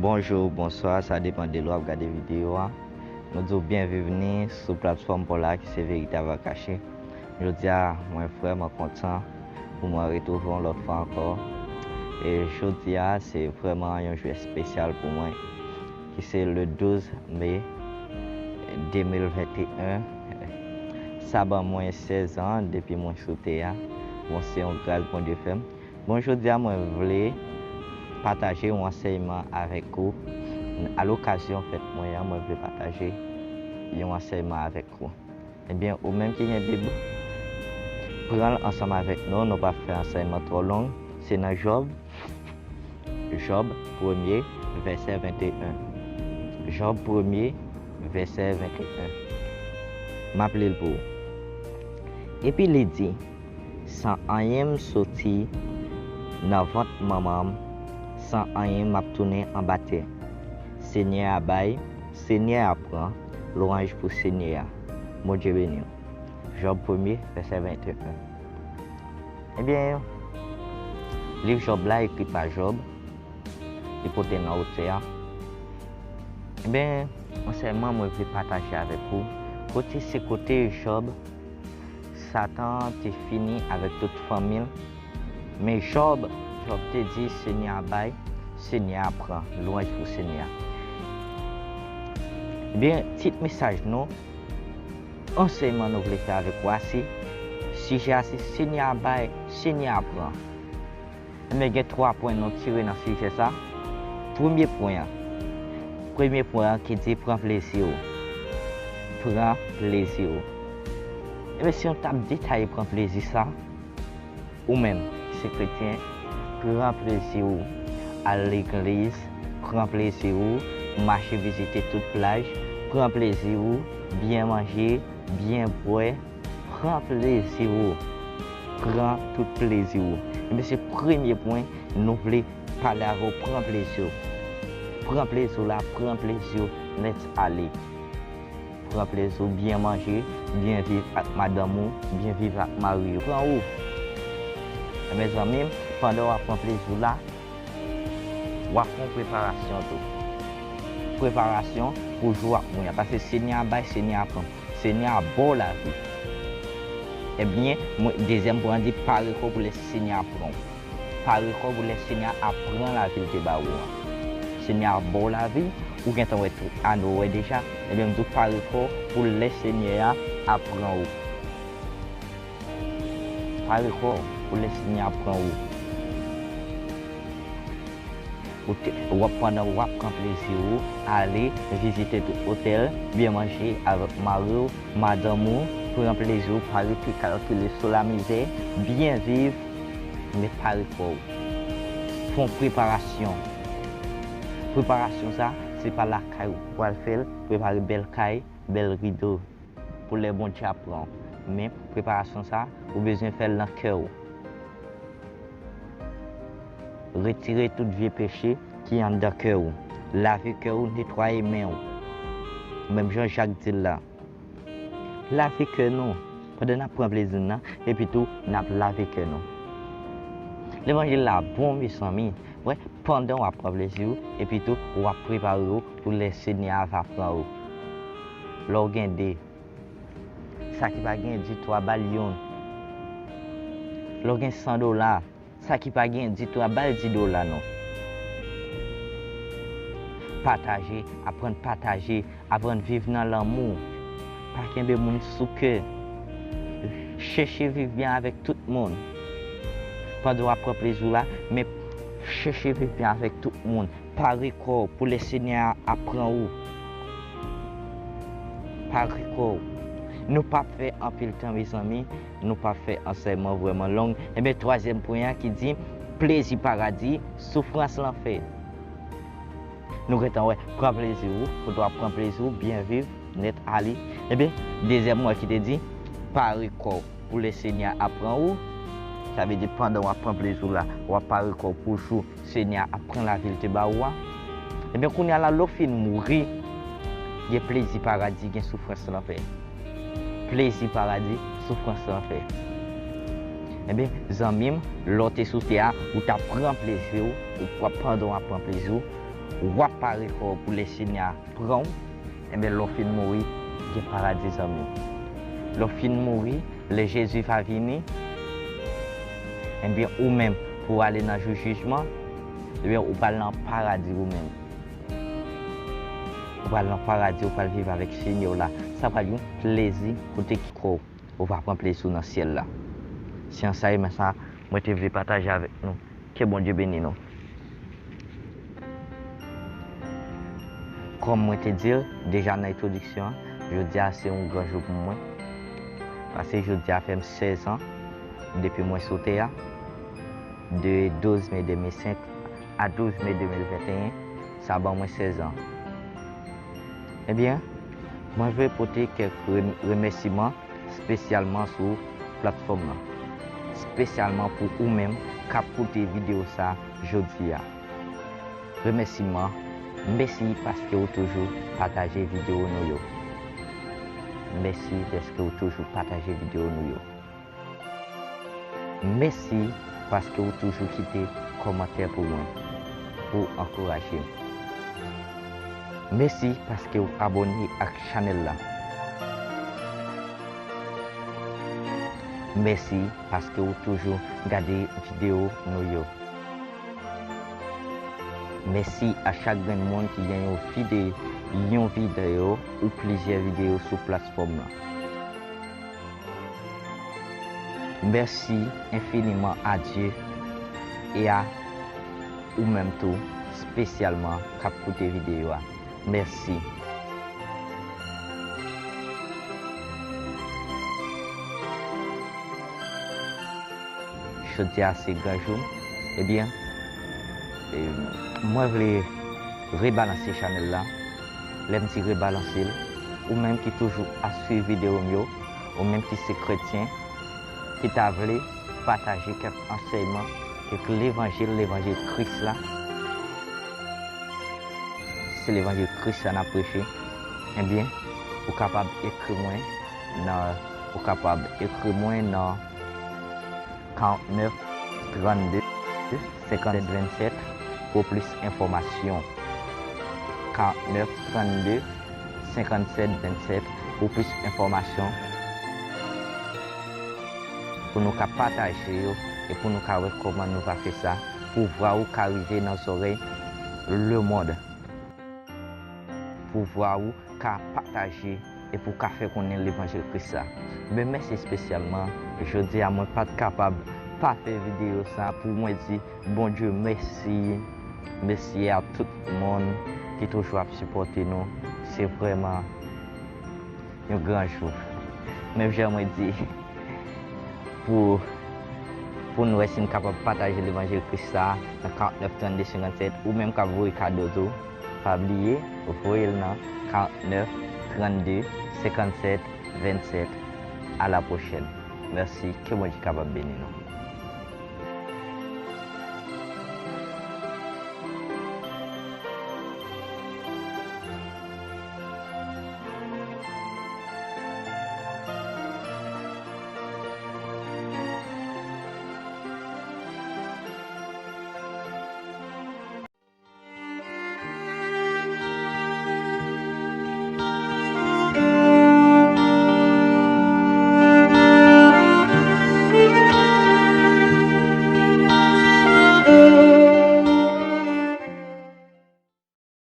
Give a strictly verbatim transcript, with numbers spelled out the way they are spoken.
Bonjou, bonswa, sa depann de lè w ap gade videyo a. Nou di w byenvini sou platfòm pa w la ki se Verite Ava Kache. Jodi a, mwen vrèman kontan pou mwen retwouve w yon lòt fwa ankò. E jodi a, se vrèman yon jou espesyal pou mwen, ki se le douz me de mil venteyen. Sa ban mwen sèz an depi mwen sou tè a. Bon, se yon gras Bondye fè m. Bon, jodi a mwen vle pataje yon ansèyman avèk ou. A lokazyon fèt mwen an, mwen vle pataje yon ansèyman avèk ou. Ebyen, ou menm ki gen Bib, pran l ansanm avèk nou, nou p ap fè ansèyman twò long. Se nan Jòb, Jòb premye, vèsè venteyen. Jòb premye, vèsè venteyen. M ap li l pou ou. Epi li di, san anyen m soti nan vant manman m, san anyen m ap tounen anba tè. Senyè a bay, Senyè a pran, lwanj pou Senyè a. Bondye beni w. Jòb premye, vèsè venteyen. Ebyen, liv Jòb la ekri pa Jòb, li pote non otè a. Ebyen, ansèyman mwen vle pataje avèk ou, kote se kote Jòb, Satan te fini avèk tout fanmi l. Men Jòb, Jòb te di, Senyè a bay, Senyè a pran, lwanj pou Senyè a. Ebyen, tit mesaj nou, ansèyman nou vle fè avèk ou a se, sijè a se Senyè a bay, Senyè a pran. Ebyen, gen twa pwen nou tire nan sijè sa. Premye pwen an. Premye pwen an ki di pran plezi w. Pran plezi w. Ebyen, si nou t ap detaye pran plezi sa, ou menm ki se kretyen, pran plezi w al legliz, pran plezi w mache vizite tout plaj, pran plezi w byen manje, byen bwè, pran plezi w. Pran tout plezi w. Ebyen, se premye pwen nou vle pale avè w, pran plezi w. Pran plezi w la, pran plezi w nèt ale. Pran plezi w, byen manje, byen viv ak madanm ou, byen viv ak mari w. Pran ou. E mezanmi, pandan w ap pran plezi w la, w ap fè yon preparasyon tou. Preparasyon pou jou ak mwen an. Paske Senyè a bay, Senyè a pran. Senyè a ba w lavi. Ebyen, mwen, dezyèm pwen an di, pare kò w pou lè Senyè a pran w. Pare kò w pou lè Senyè a pran lavi l te ba ou an. Senyè a ba w lavi, ou gentan wè tou, a nou wè deja. Ebyen, m di w pare kò w pou lè Senyè a ap pran ou. Pare kò w pou lè Senyè a pran ou. Ou te, w ap, pandan w ap pran plezi w, ale vizite tout otèl, byen manje avèk mari w, madanm ou, pran plezi w, pa rete kalkile sou lamizè, byen viv, men pare kò w. Fè yon preparasyon. Preparasyon sa, se pa lakay ou pral fè l, prepare bèl kay, bèl rido. Pou lè Bondye ap pran w. Men preparasyon sa, ou bezwen fè l nan kè w. Retire tout vye peche ki anndan kè w. Lave kè w, netwaye men w. Menm jan Jak di l la. Lave kè nou pandan n ap pran plezi n nan, epi tou n ap lave kè nou. Levanjil la bon, mezanmi. Wè, pandan w ap pran plezi w, epi tou w ap prepare w pou lè Senyè a va pran ou. Lè w gen de, sa ki pa gen ditou a, ba l youn. Lè w gen san dola, sa ki pa gen ditou a, ba l di dola non. Pataje, aprann pataje, aprann viv nan lanmou. Pa kenbe moun sou kè. Chèche viv byen avèk tout moun. Pandan w ap pran plezi w la, men chèche viv byen avèk tout moun. Pare kò w pou lè Senyè a ap pran ou. Pare kò w. Nou p ap fè anpil tan, mezanmi. Nou p ap fè ansèyman vrèman long. Ebyen, twazyèm pwen an ki di, plezi paradi, soufrans lanfè. Nou gentan wè, pran plezi w, kote w ap pran plezi w, byen viv, nèt ale. Ebyen, dezyèm mwen ki te di, pare kò w pou lè Senyè a ap pran ou. Sa vle di, pandan w ap pran plezi w la, w ap pare kò w pou jou Senyè a ap pran lavi l te ba ou a. Ebyen, kounye a la, lè w fin mouri, gen plezi paradi, gen soufrans lanfè. Plezi paradi, soufrans lanfè. Ebyen, zanmi m, lè w te sou tè a, ou t ap pran plezi w, ou p ap, pandan w ap pran plezi w, w ap pare kò w pou lè Senyè a pran w, enben, lè w fin mouri, gen paradi, zanmi. Lè w fin mouri, lè Jezi va vini, enben, ou menm, pou w ale nan jou jijman, enben, ou pral nan paradi ou menm. Ou pral nan paradi, ou pral viv avèk Senyè w la. Sa pral yon plezi kote ki kò w. Ou va pran plezi w nan syèl la. Se an sa e men sa mwen te vle pataje avèk nou. Ke Bondye beni nou. Kòm mwen te di l deja nan entwodiksyon an, jodi a se yon gran jou pou mwen. Paske jodi a fè m sèz an depi mwen sou tè a. De douz me de mil senk a douz me de mil venteyen, sa ban mwen sèz an. Ebyen, mwen vle pote kèk rem-, remèsiman espesyalman sou platfòm nan. Espesyalman pou ou menm k ap koute videyo sa jodi a. Remèsiman, mèsi paske ou toujou pataje videyo nou yo. Mèsi paske ou toujou pataje videyo nou yo. Mèsi paske ou toujou kite kòmantè pou mwen, pou ankouraje m. Mèsi paske ou abòne ak chanèl la. Mèsi paske ou toujou gade videyo nou yo. Mèsi a chak grenn moun ki gen yon vide-, yon videyo ou plizyè videyo sou platfòm nan. Mèsi enfiniman a Dye e a ou menm tou, espesyalman k ap koute videyo a. Mèsi. Jodi a se gran jou m. Ebyen, e, mwen vle rebalanse chanèl la. Lè m di rebalanse l, ou menm ki toujou ap swiv videyo m yo, ou menm ki se kretyen, ki ta vle pataje kèk ansèyman, kèk levanjil, levanjil Kris la. Se levanjil Kris la n ap preche. Ebyen, ou kapab ekri mwen nan, ou kapab ekri mwen nan karant nèf, trannde, senkannsèt, vennsèt pou plis enfòmasyon. Karant nèf, trannde, senkannsèt, vennsèt pou plis enfòmasyon. Pou nou ka pataje yo e pou nou ka wè kòman nou va fè sa pou vwa ou ka rive nan zòrèy lemonn. Pou vwa ou ka pataje e pou ka fè konnen levanjil Kris la. Men mèsi espesyalman, jodi a mwen pa t kapab pa fè videyo sa pou mwen di Bondye mèsi. Mèsi a tout moun ki toujou ap sipòte nou. Se vrèman yon gran jou. Menm jan mwen di, pou, pou n wè si n kapab pataje levanjil Kris la nan karant nèf, trannde, senkannsèt, ou menm k ap voye kado tou, pa bliye, voye l nan karant nèf, trannde, senkannsèt, vennsèt. A la pwochèn. Mèsi, ke Bondye kapab beni nou.